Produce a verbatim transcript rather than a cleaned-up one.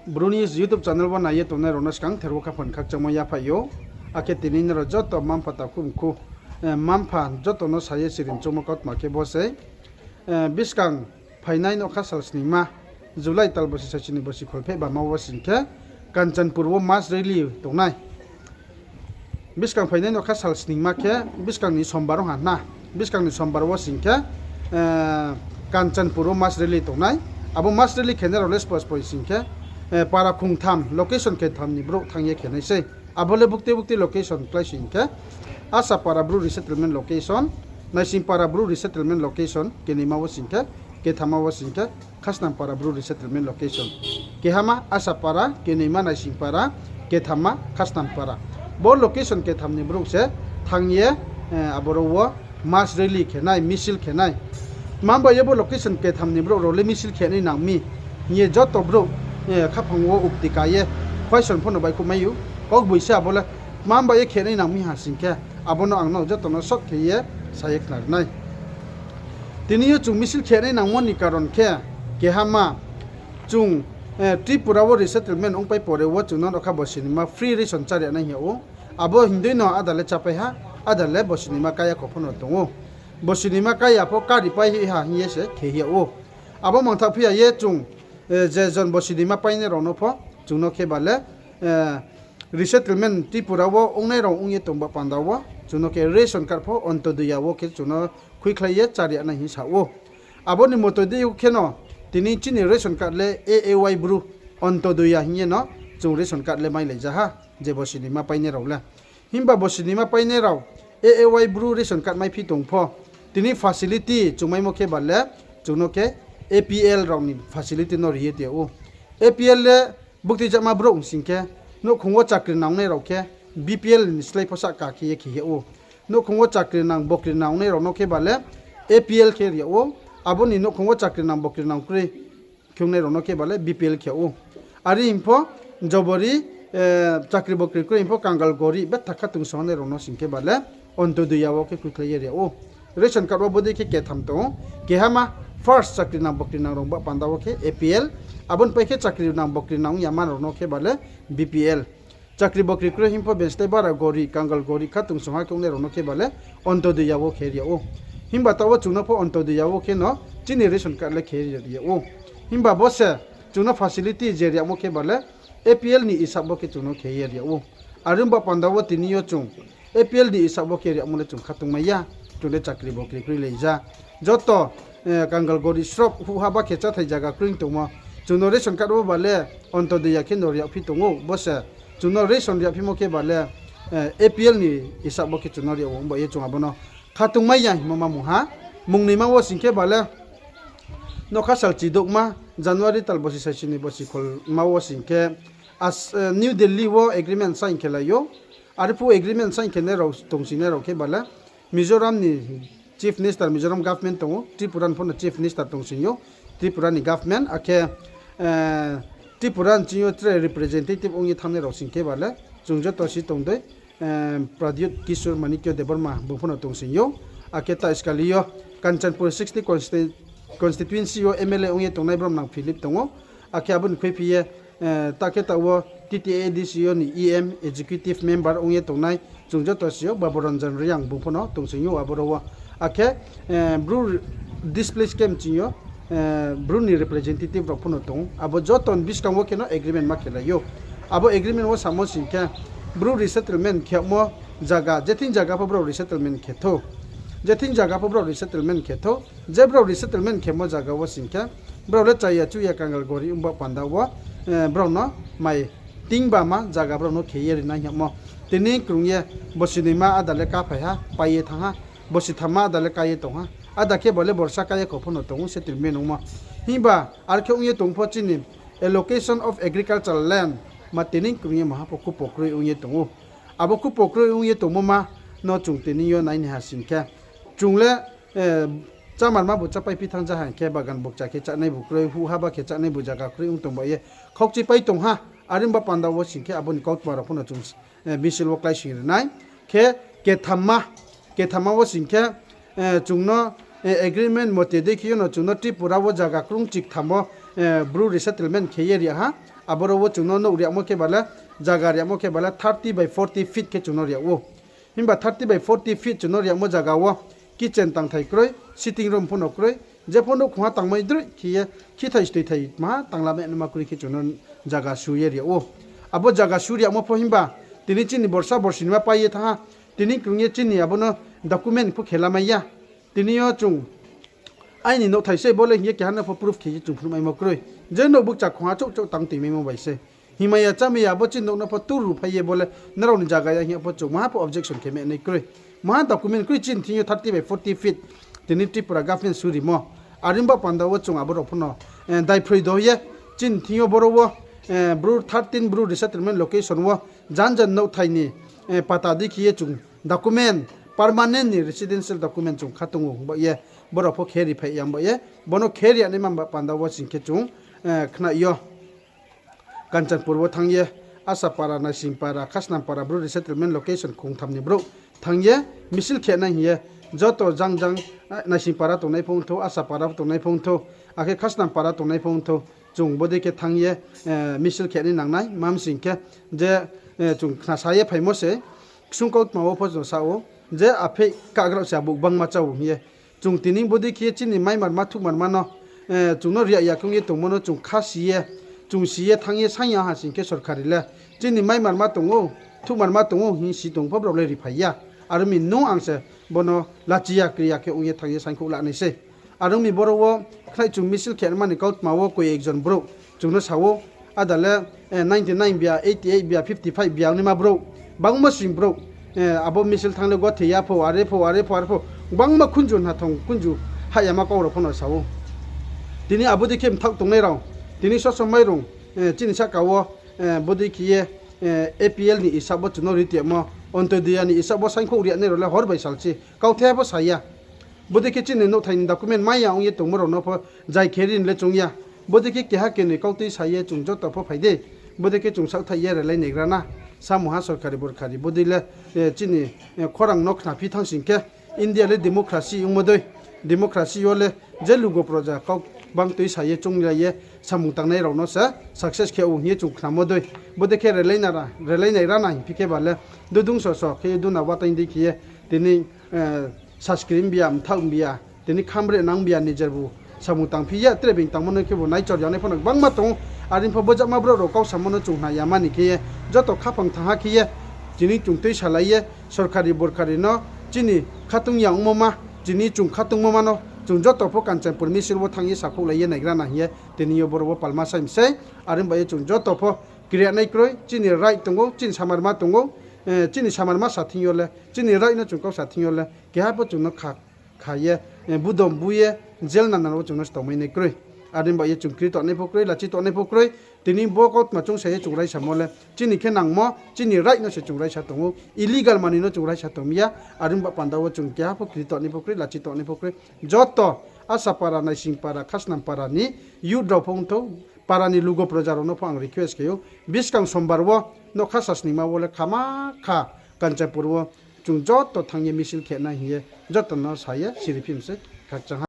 Bru News YouTube channel wo nai ye tongnai rao no skang ther wo khaphang khakchangmo yaphaih ou. Akhe tini nrao joto mma-mpha takhu mkhu, eh, mma-mpha joto no sa ye siring choungmo kautma khe bo sei, eh, buskang phainai nougkha sal sningma, July tal bosi saichini bosi kholpheh bama wo sing khe, Kanchanpur wo mass rally tongnai. Buskang phainai nougkha sal sningma khe, buskang ni sombar ong ha na. Buskang ni sombar wo sing khe, eh, Kanchanpur wo mass rally tongnai. Abo mass rally khenai rao le spo spo sing khe, eh, para khongtham, location ketham ni brouh thanng ye khenai sei. Abo le bukti bukti location klái sing khe, Asapara Bru resettlement location, Naisingpara Bru resettlement location, kenoima wo sing khe, kethama wo sing khe, Khasnampara Bru resettlement location. Kehama Asapara, kenoima Naisingpara, kethama Khasnampara. Bo location ketham ni brouh se thanng ye, eh, aboro wo mass rally khenai, misil khenai. Tma ba ye bo location ketham ni brouh rao le misil khenai nang mi hing ye joto brouh, eh, khaphang wo ukti ka ye question pho no baihkhouh mai ou. Kaugboisa abo le tma ba ye khenai nang mi ha sing khe, abo no ang no joto no short khe ye sa ye khnari nai. Tini yo chung misil khenai nangmo ni karon khe, kehama chung, eh, Tripura wo resettlement ongpai pore wo chung no nougkha bosi noima free ration chári ya nai hing yag ou. Abo hing dei no áda le chápai ha, áda le bosi noima kái ya kho pho no tong ou. Bosi noima kái ya pho kári pai ha hing ye se khe yag ou. Abo mangthaoh phi ya ye chung, eh, je jon bosi noima painai rao no pho chung no khe ba le, eh, resettlement Tripura wo ongnai rao ong ye tong ba panda wo chung no khe ration card pho Antyodaya wo khe chung no khuikhlai ye chári ya nai hing sa ou. Abo ni moto dei khe no tini chini ration card le A A Y Bru Antyodaya hing ye no chung ration card le mailai ja ha, je bosi noima painai rao le. Himba bosi noima painai rao A A Y Bru ration card maiphi tong pho, tini facility chung maimo khe ba le chung no khe A P L rao ni facility no ri ye tong ou. A P L le bukti jama brouh ong sing khe, nouhkhong wo chakri nangnai rao khe B P L ni slái pho sahka khe ye khe yag ou. Nouhkhong wo chakri nang bokri nangnai rao no khe ba le A P L khe ri yag ou. Abo ni nouhkhong wo chakri nang bokri nang kroi khe ongnai rao no khe ba le B P L khe yag ou. Are hing pho jobori, eh, chakri bokri kroi hing pho kangal gorib betha khatung song nai rao no sing khe ba le Antyodaya wo khe khuikhlai ye ri yag ou. Ration card wo bodei khe ketham tong ou. Kehama first chakri nang bokri nang rao ba panda wo khe A P L. Abo ni pai khe chakri nang bokri nang ong ya ma rao no khe ba le B P L. Chakri bokri kroi hing pho benstai bara gorib, kangal gorib, khatung song ha khe ongnai rao no khe ba le Antyodaya wo khe ri yag ou. Himba taoh wo chung no pho Antyodaya wo khe no chini ration card le khe ri yag ou. Himba bo se chung no facility je ri yagmo khe ba le A P L ni isab wo khe chung no khe ye ri yag ou. Are ong ba panda wo tini yo chung A P L ni isab wo khe ri yagmo le chung khatung mai ya, chung le chakri bokri kroi lai ja. Joto, eh, kangal gorib srob huhha ba khe cháthai zaga kroi tongmo. Chung no ration card wo ba le Antyodaya khe no ri yagphi tong ou, bo se chung no ration ri yagphimo khe ba le, eh, A P L ni isab wo khe chung no ri yag ou, himba ye chung abo no khatung mai ya hingmo ma mung ha. Mungnoima wo sing khe ba le nougkha sal chidouhma, January tal bosi saichini bosi kholma wo sing khe, as, eh, New Delhi wo agreement sign khe lai ou. Arphuh agreement sign khe nai rao tong sing nai rao khe ba le Mizoram ni Chief Minister, Mizoram government tong ou, Tripura ni pho no Chief Minister tong sing ou, Tripura ni government, akhe, eh, Tripura ni ching yo tre representative ong ye thanngnai rao sing khe ba le, chung joto si tong dei, eh, Pradyut Kishore Manikya Debbarma bung pho no tong sing ou, akhe ta skali yo Kanchanpur sixty consti-, constituency yo M L A ong ye tongnai Bromnang Philip tong ou, akhe abo ni khuiphi ye, eh, ta khe taoh wo T T A D C yo ni E M, executive member ong ye tongnai, chung joto si ou, Babu Ranjan Reang bung pho no tong sing ou aboro wo. Akhe, eh, Bru displaced camp ching yo, eh, Bru ni representative rao pho no tong ou. Abo joto ni buskang wo khe no agreement ma khe lai ou. Abo agreement wo samo sing khe, Bru resettlement khe yagmo zaga, je thing zaga pho brao resettlement khe thou. Je thing zaga pho brao resettlement khe thou. Je brao resettlement khemo zaga wo sing khe, brao le chaya chuya kangal gorib ong ba panda wo, eh, brao no mai tingbama zaga brao no khe ye ri nai hingmo. Tini krung ye bosi noima áda le káphai ha, pai ye thanng ha, bosi thamma áda le ká ye tong ha, áda khe ba le borsa ká ye kho pho no tong ou settlement ongmo. Himba ar khe ong ye tong pho chini allocation of agricultural land ma tini krung ye maha pho khupo kroi ong ye tong ou. Abo khupo kroi ong ye tongmo ma no chung tini yo nai ni ha sing khe, chung le, eh, chámarma bu chápai phi thanng ja ha hing khe, bagan bukcha khe chánai bu kroi, huhha ba khe chánai bu zaga kroi ong tong ba ye khaukchi pai tong ha. Are ong ba panda wo sing khe abo ni kautma rao pho no chung, eh, misil wo kláising ri nai. Khe kethamma, kethamma wo sing khe, eh, chung no, eh, agreement mote dei khe yo no chung no Tripura wo zaga krung chiktham wo, eh, Bru resettlement khe ye ri ha. Aboro wo chung no nouh riagmo khe ba le, zaga riagmo khe ba le thirty by forty feet khe chung no riag ou. Himba thirty by forty feet chung no riagmo zaga wo kitchen tangthai kroi, sitting room pho no kroi, jepho nouhkhongha tangmai droi khe ye, khithai stoithai maha tanglamai naima kroi khe chung no zaga su ye riag ou. Abo zaga su riagmo pho himba, tini chini borsa borsi ni ma pai ye thanng ha, tini krung ye chini abo no document pho khe lamai ya. Tini yo chung aini nouhthai se bo le hing ye keha no pho proof khe ye chung phnuhmaimo kroi. Je nouh bukcha khongha chouh chouh tang toimaimo bai se. Hingmai ya chámai ya bo chini nouh no pho tur ruphai ye bo le nrao ni zaga ya hing ye pho chung maha pho objection khe mai nai kroi. Maha document kroi chini thing yo thirty by forty feet. Tini Tripura government surimo. Are ong ba panda wo chung abo rao pho no, eh, daiphroi do ye chini thing yo boro wo, eh, Bru thirteen Bru resettlement location wo jan jan nouhthai ni, eh, pata dei khe ye chung document, permanent ni residential document chung kha tong ou hing ba ye, borao pho khe riphai ya hing ba ye, bo no khe ri ya naima ba panda wo sing khe chung, eh, khna yo. Kanchanpur wo thanng ye, Asapara, Naisingpara, Khasnampara, Bru resettlement location khongtham ni brouh thanng ye, misil khe nai hing ye, joto jang jang, eh, Naisingpara tongnai pho ongthou, Asapara tongnai pho ongthou, akhe Khasnampara tongnai pho ongthou, chung bodei khe thanng ye, eh, misil khe nai nangnai, ma mi sing khe, je, eh, chung khnasa ye phaimo se, ksung kautma wo pho chung sa ou, je aphei kagrao se abo gbangma chá ou hing ye. Chung tini bodei khe ye chini maimarma thuhmarma no, eh, chung no ri ya ya khe ong ye tongmo no chung kha si ye, chung si ye thanng ye saing ya ha sing khe sorkari le. Chini maimarma tong ou, thuhmarma tong ou hing si tong pho brao le riphai ya. Are ong mi nung ang se bo no lachi ya kri ya khe ong ye thanng ye saingkhouh la nai sei. Are ong mi boro wo khnai chung misil khe nai mani kautma wo koi ekjon brouh chung no sa ou, ada le, eh, ninety nine bia, eighty eight bia, fifty five bia ong naima brouh, bangma sing brouh, eh, abo misil thanng le gothi ya pho, are pho, are pho, are pho, bangma khunju hnathong khunju hah yama kau rao pho no sa ou. Tini abo dei khe mthaoh tongnai rao, tini soso mairung, eh, chini sahka wo, eh, bodei khe ye, eh, A P L ni isab wo chung no ri tongmo, Antyodaya ni isab wo saingkhouh ri ya nai rao le hor bai sal se, kauthai pho sa ya. Bodei khe chini nouhthai ni document mai ya ong ye tongmo rao no pho zai khe ri ni le choung ya. Bodei khe keha kenoi kautui sa ye chung joto pho phai di. Bodei khe chung saohthaih ye relai naigra na. Samungha sorkari borkari bodei le, eh, chini, eh, khorang no khnaphi thanng sing khe, India le democracy ongmo dei. Democracy yo le je lugo proja kau bangtui sa ye chounglai ye samung tangnai rao no se success khe ou hing ye chung khnamo dei. Bodei khe relai naigra na hingphi khe ba le, dudung soso khe ye duna wataing dei khe ye, tini, eh, saskri bia, mthaoh bia, tini khambre nang bia, nijer bu samung tangphi ye, tre being tangmo no khe bo naichor ya nai pho no gbangma tong ou. Are pho bojama brouh rao kau samo no chung khna ya mani khe ye, joto khaphang thangha khe ye, tini chung tui salai ye, sorkari borkari no, chini khatung ya ongmo ma, chini chung khatungmo ma no, chung joto pho Kanchanpur misil wo thanng ye sakhouhlai ye naigra na hing ye, tini yo boro wo palma sai mi sei, are ong ba ye chung joto pho kri ya nai kroi, chini right tong ou, chini samarma tong ou, eh, chini samarma sa thing yo le, chini right no chung kau sa thing yo le, keha pho chung no kha kha ye, eh, budom bu ye, jail nana wo chung no se tongmai nai kroi. Are ong ba ye chung kri tongnai pho kroi, lachi tongnai pho kroi. Tini bo kautma choungsa ye chung raisamo le, chini khe nangmo, chini right no se chung raisa tong ou. Illegal manoi no chung raisa tong mi ya. Are ong ba panda wo chung keha pho kri tongnai pho kroi, lachi tongnai pho kroi. Joto Asapara, Naisingpara, Khasnampara ni youth rao pho ongthou, para ni lugo proja rao no pho ang request khe ou. Buskang sombar wo, nougkha sasningma wo le khama kha Kanchanpur wo chung joto thanng ye misil khe nai hing ye joto no sa ye siri phim se khakchang ha.